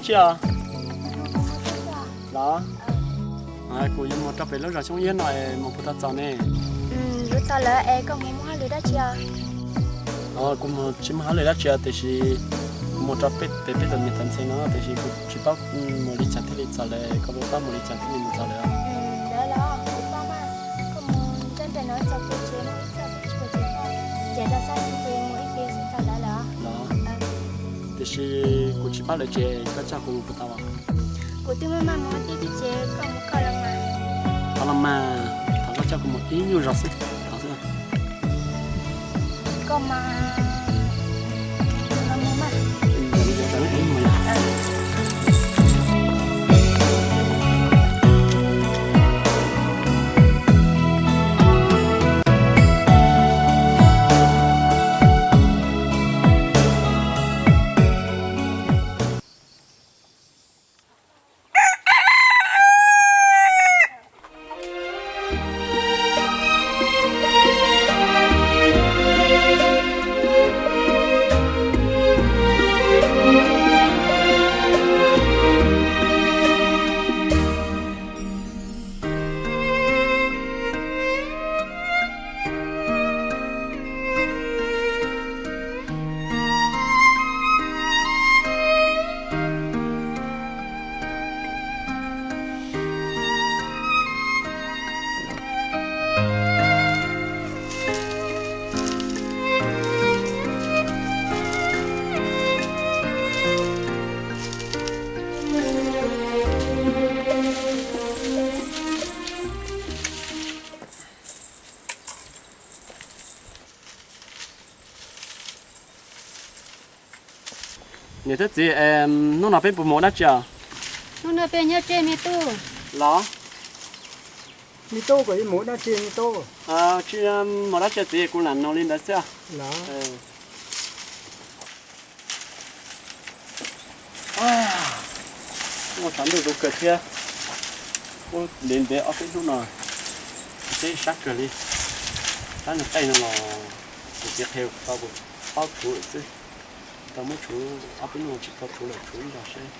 Tsis os. Los, kuv yuav mus rau pem lub zos Xyoob Iab no es mus puas tau txaus ne? Yuav txaus lawm es koj mus muaj hauj lwm dab tsi os? Kuv mus tsis muaj hauj lwm dab tsi tiam sis kuv mus rau pem peb tus niam tais ntxhais no tiam sis kuv tsis paub mus li cas thiaj li txaus lawm, koj puas paub mus li cas thiaj li mus txaus lawm? Lawv los kuv paub mas, koj mus nrog nraim no txog pem tsev muaj ib txoj teb chaws tsis tau, ncaim rau sab xwb ces mus ib pliag xwb txog lawv lawm. Los, tiam sis kuv tsis paub lawv tsev, koj coj kuv mus puas tau? Kuv twb muaj maj mus tib tib ces koj mus koj los mas. Thov los mas, thov koj coj kuv mus ib nyuag zog xwb, thov xwb. Koj mas, los mus mas. Niam thiab txiv, hnub no peb puas mus dab tsi os? Hnub no peb nyob tsev me tub. Los, me tub, kuv mus dab tsi me tub? Tsis mus dab tsi txiv, kuv lam nug li ntawd xwb. Los, ua tsaus ntuj zoo kawg thiab. Ua ntev ntev ob peb hnub no, teb sab kawg li. Sab nws qej no los kuv txiv qhia tau kuv paub tshuv lawm xwb. Tau muab tshuv ob peb hnub tsis tau tshuv lawm, tshuv ib zaug seb.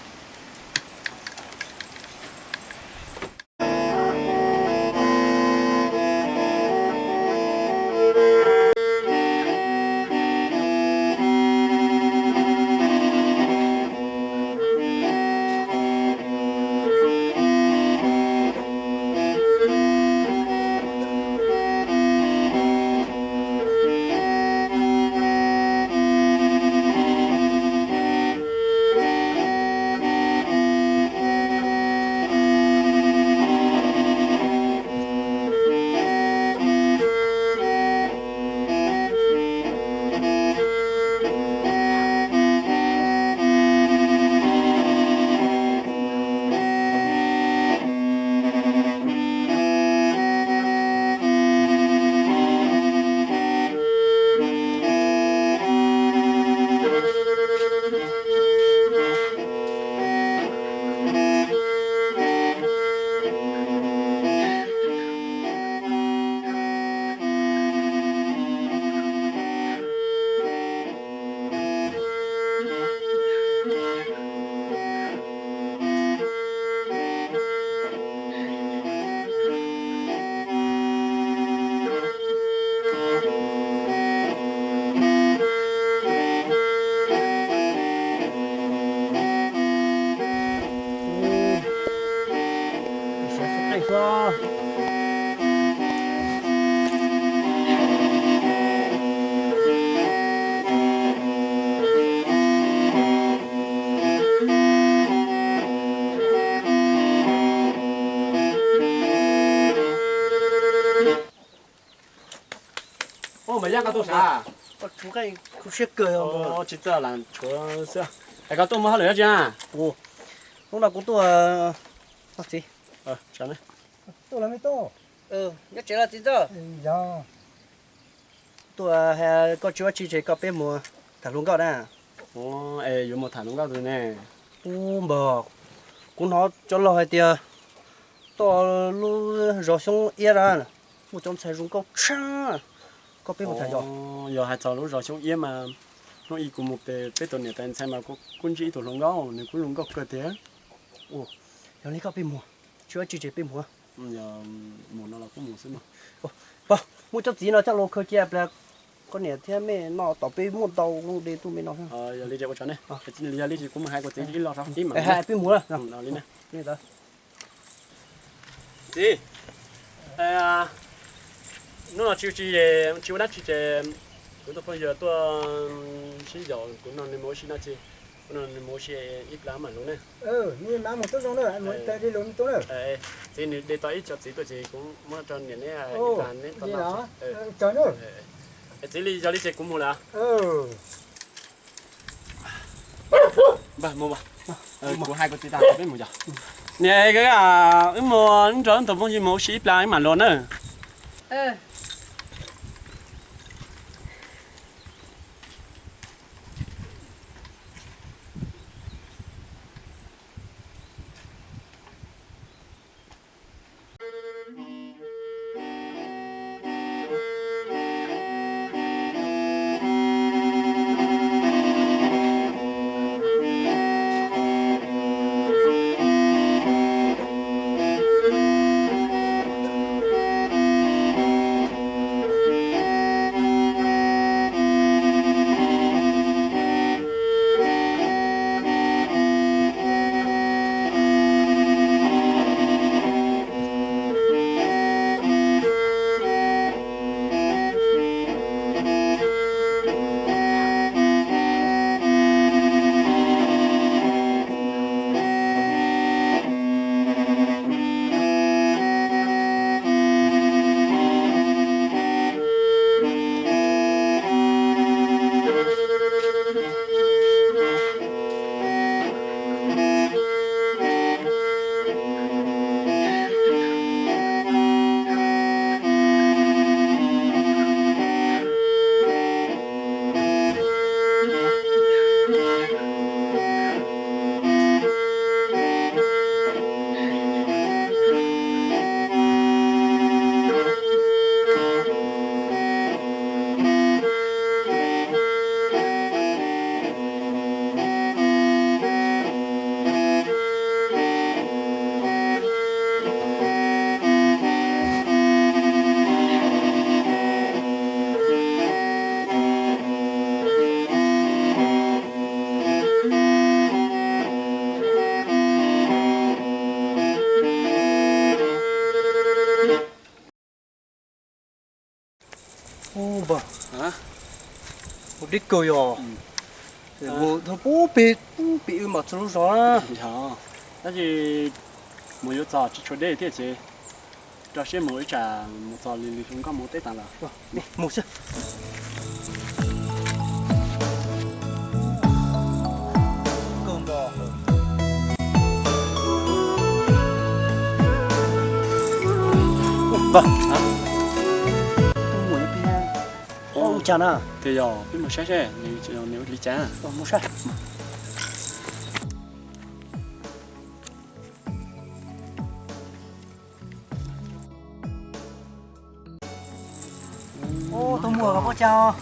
Ub, Npam Yaj, koj tuaj sav? Koj tshuav qeej khuv siab kawg. Tsis txawj lam tshuav xwb. Es koj tuaj muaj hauj lwm dab tsi na? Hnub no kuv tuaj, txiv, tuaj los me tub. Nyob tsev los txiv Ntxawg? Tuaj, koj tsis ua dab tsi ces koj peb mus tham hluas nkauj na. Es yuav mus tham hluas nkauj twg ne? Ub npawg, kuv hnov cov laus hais tias toj lub zos Xyoob Iab na muaj cov ntxhais zoo nkauj tshaj, koj peb mus tham yog? Yog hais txog lub zos Xyoob Iab mas Hnub ib kuv mus pem peb tus niam tais ntxhais mas kuv kuj ntsib ib tug hluas nkauj, nws kuj zoo nkauj kawg tiag. Yog li koj peb mus, tsis ua tsi ces peb mus. Mus no los kuj mus xwb mas. Pog, muab cov txiv no coj los khaws cia plas, koj niam thiab mej noj tom peb muaj ntau lub de tuaj me no. Yog li ces ua tsaug ne, yog li ces kuv mus hais kuv txiv ib los rau ib mam peb mus. Txiv, hnub no tsis tsis tsis ua dab tsi ces kuv tus phooj ywg tuaj sib yaum, kuv nrog nws mus ua si no ces kuv nrog nws mus ua si ib plag mam lug ne. Txiv, nws de tau ib co txiv tuaj ces kuv muab rau niam neb ib plag neb tau noj. Txiv, li yog li ces kuv mus lawm. Kuv hais kuv txiv tas peb mus yog. Niam, wb mus nrog wb tus phooj ywg mus ua si ib plag wb mam los na. Ub, npawg, mus deb kawg yog. Mus dhau pub pem, pub pem wb mam txog lub zos na. Tab sis mus yuav txog tsis tshua deb thiab ces rau siab mus ib tsam mus txog li li hluas nkauj mus teb tas lawm. Mus xwb. Mus cas na? Ces yog peb mus saib seb nws ua li cas. Mus saib. Ub, tus muam koj puas tsaug?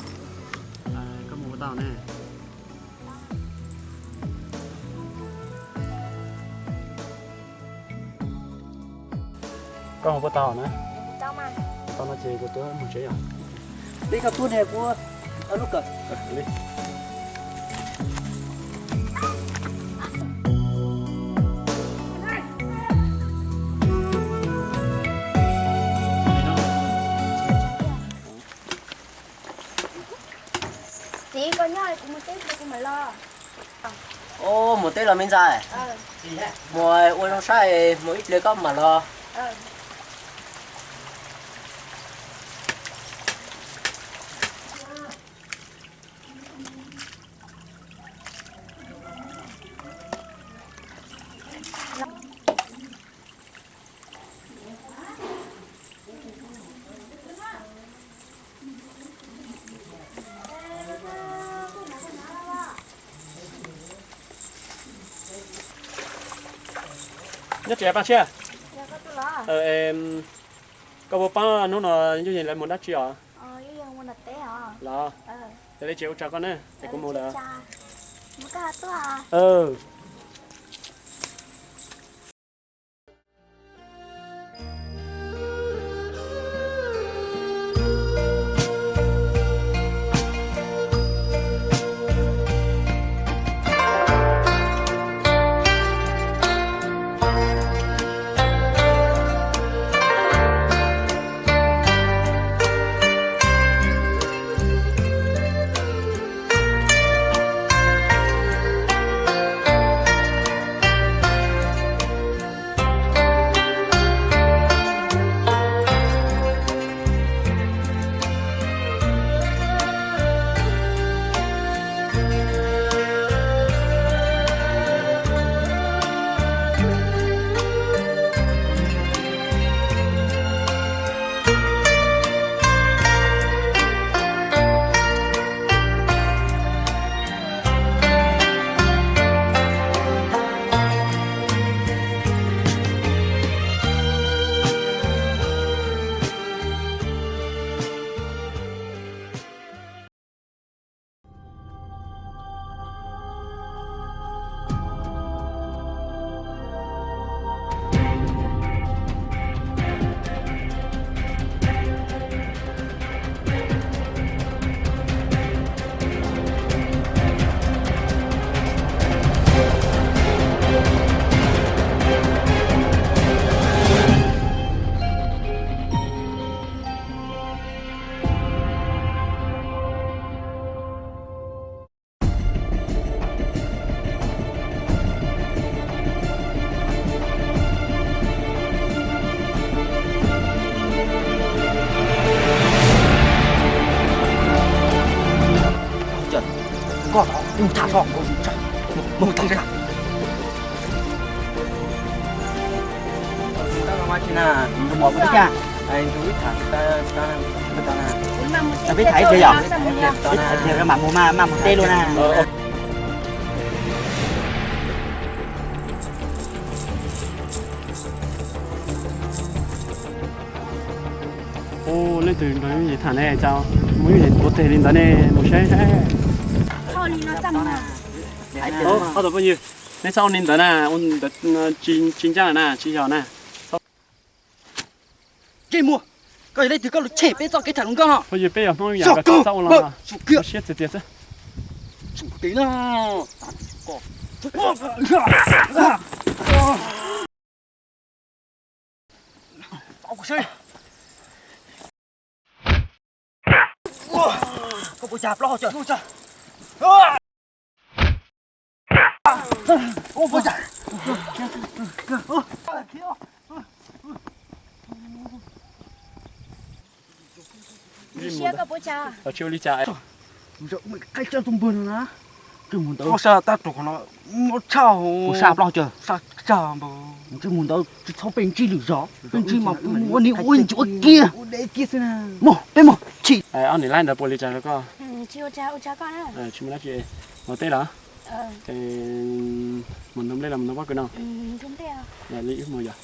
Koj mus puas tau ne? Koj mus puas tau na? Tau no ces kuv tuaj mus tsev yom. Peb koj tuaj ne, kuv lub kawm. Txiv, koj nyob, kuv mus teb kuv mam los. Ub, mus teb los me ntxhais? Mus ua zoo saib, mus ib pliag koj mam los. Nyob tsev Paj Tshiab. Koj puas paub hnub no Yooj Yig lawv mus dab tsi os? Los. Li ces ua tsaug koj na, es kuv mus lawm. Koj, mus tham zog, mus tham zog. Peb tham ib pliag yom, peb tham ib pliag mam mus, mas mam mus teb luaj na. Ua, leej twg nrog yus tham ne, cas muaj yus tuav tes li ntawd ne, mus saib saib. Ob tug phooj ywg, neb txhob ua li ntawd na, ua ntawd tsis ncaj na, tsis yog na. Ntsej muag, koj yog leej twg koj los tshem peb txoj kev tham hluas nkauj no? Phooj ywg, peb yog Hmoob yam koj txhob ua los, ua siab txias txias xwb. Tsis ua li cas. Koj sab tab rau qhov no mob tshaj. Kuv sab plaub caug. Sab tag npaum. Ntsej muag ntawd tsis txhob peb ntsib lwm zaus, peb ntsib mas peb mus ua niam ua ncuav kiag. Mus, peb mus. Ob niam laib ntawd puas li cas rau koj? Tsis muaj dab tsi, mus teb los? Mus nrog nplej los mus nrog pob kws no? Li wb mus yom.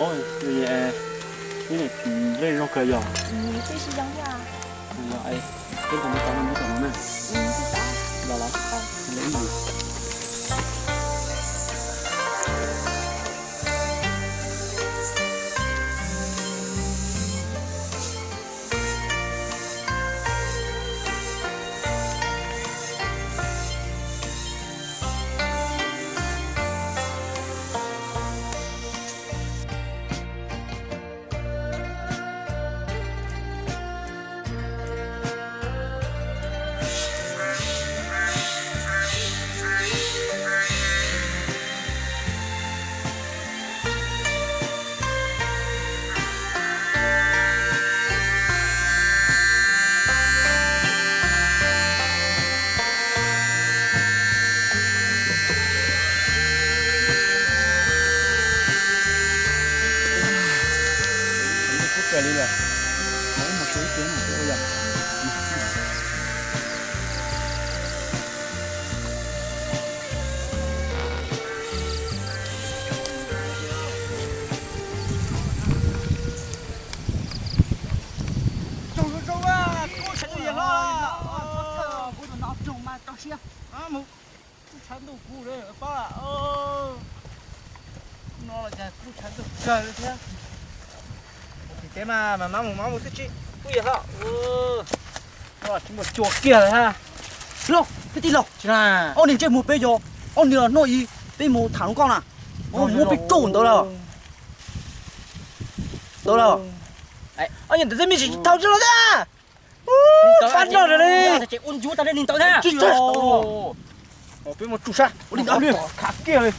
Ib niam txiv zoo kawg yog. Los los. Kub tshav ntuj kuv pab no los cas kub tshav ntuj kawg li thiab. Tim teb mas mas mab mus mab mus twb tsis pub yog hlo. Tsis muaj cua kiag lawm ha. Lauj, kwv tij laus, ob niag ntsej muag peb yog ob niag noj ib, peb mus tham hluas nkauj na, muab peb tsuj ntawd lawm. Ntawd lawm. Ob niag ntawd twb me ntsis thau tsis los thiab. Fab noj li. Ua ntsuv tag li ntawd thiab. Peb mus tsuj sab ua li ntawd li. Khav kiag li.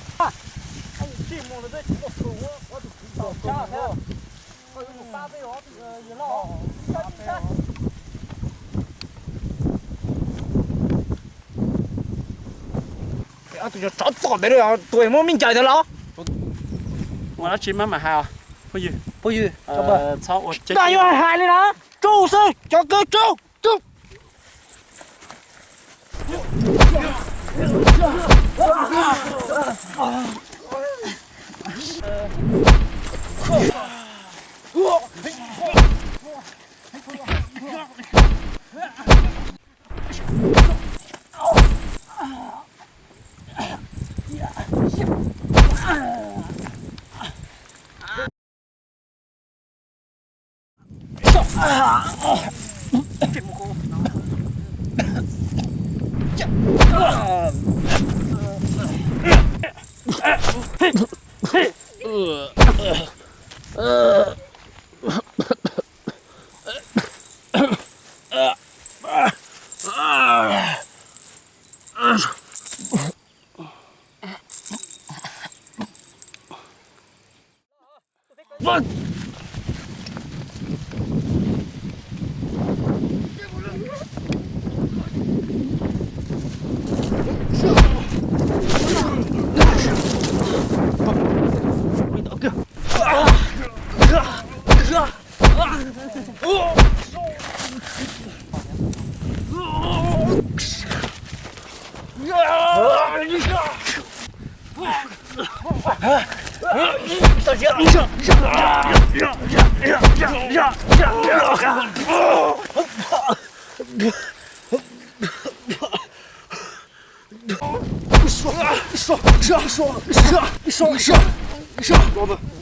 Ob tug tsov tom ntawd tus muaj me ncaws ntawd los. Ua dab tsi mas mas hais os phooj ywg. Phooj ywg, txhob ua, yuav hais li na, tsuj xwb, cov kawg tsuj, tsuj.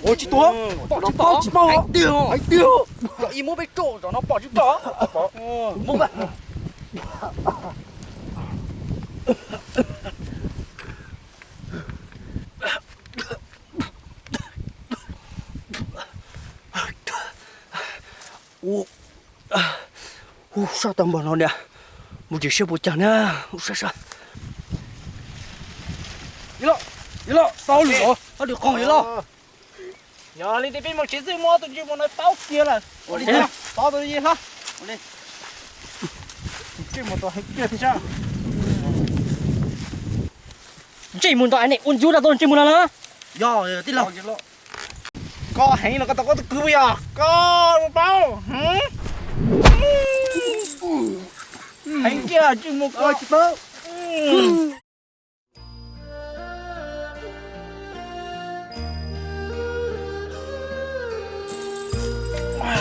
Ua tsis tuag, pom tsis pom tsis paub. Hais tiag, hais tiag. Ib muab peb tsuj zov no pom tsis pom. Ub, sab tau npaum no niam, mus tsis siab puas cag na. Ub, sab sab. Yog los, yog los, tau lwm, tau lwm qoo yog los. Yog li ntawd peb mus tsev xwb, muab tus ntsej muag no paub kiag lawm. Ua li, tov tus ntsej muag hla. Ntsej muag tau heev kiag thiab sab. Ntsej muag ntau, nej ua ntsuv rau tus ntsej muag no na. Yog tij laug. Koj heev los koj tau koj tus kwv puas yog? Koj paub. Heev kiag ntsej muag koj tsis paub.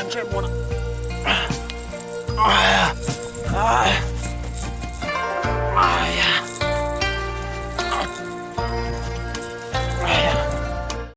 Ntsej muag na.